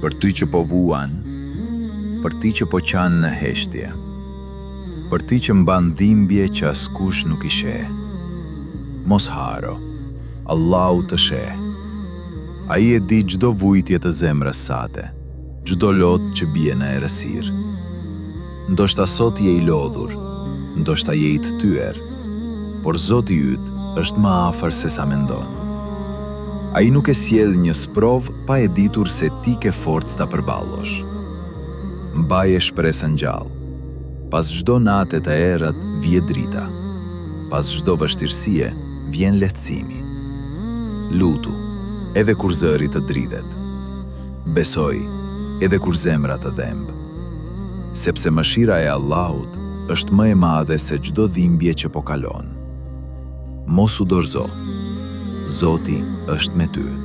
Për ty që po vuan, për ty që po qan në heshtje, për ty që mban dhimbje që askush nuk i sheh. Mos harro, Allahu të sheh. Ai e di çdo vujtje të zemrës sate, çdo lot që bie në errësirë. Ndoshta sot je i lodhur, ndoshta je i thyer, por Zoti yt është më afër se sa mendon. Ai nuk e sjell një sprovë pa e ditur se ti ke forcë ta përballosh. Mbaje shpresën gjallë. Pas çdo nate të errët vjen drita. Pas çdo vështirësie vjen lehtësimi. Lutu, edhe kur zëri të dridhet. Besoj, edhe kur zemra të dhemb. Sepse mëshira e Allahut është më e madhe se çdo dhimbje që po kalon. Mos u dorëzo. Zoti është me ty.